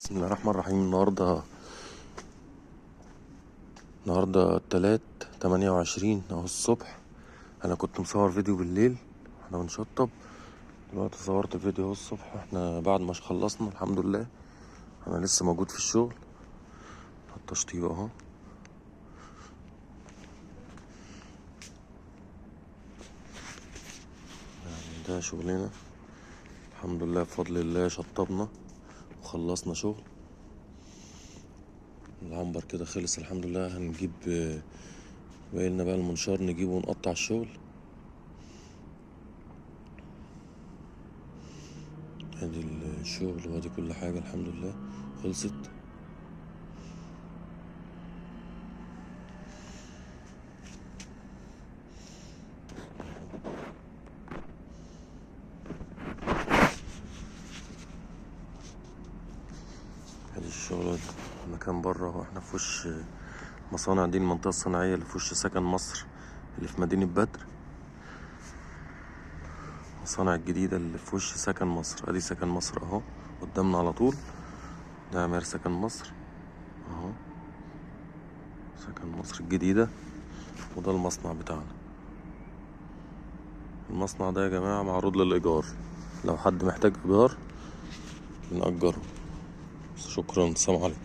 بسم الله الرحمن الرحيم. النهارده التلات 28 اهو الصبح. انا كنت مصور فيديو بالليل احنا بنشطب، دلوقتي صورت فيديو اهو الصبح احنا بعد ما خلصنا الحمد لله. انا لسه موجود في الشغل، التشطيب اهو. يعني ده شغلنا الحمد لله بفضل الله، شطبنا وخلصنا شغل. العنبر كده خلص الحمد لله. هنجيب باقيلنا بقى المنشار نجيبه ونقطع الشغل. ادي الشغل وادي كل حاجة الحمد لله خلصت. ادي الشغل المكان بره، واحنا في وش مصانع دي، المنطقة الصناعية اللي في وش سكن مصر اللي في مدينة بدر، المصانع الجديدة اللي في وش سكن مصر. ادي سكن مصر اهو قدامنا على طول، ده عمار سكن مصر اهو، سكن مصر الجديدة. وده المصنع بتاعنا. المصنع ده يا جماعة معروض للإيجار، لو حد محتاج إيجار بنأجره. شكرا، السلام عليكم.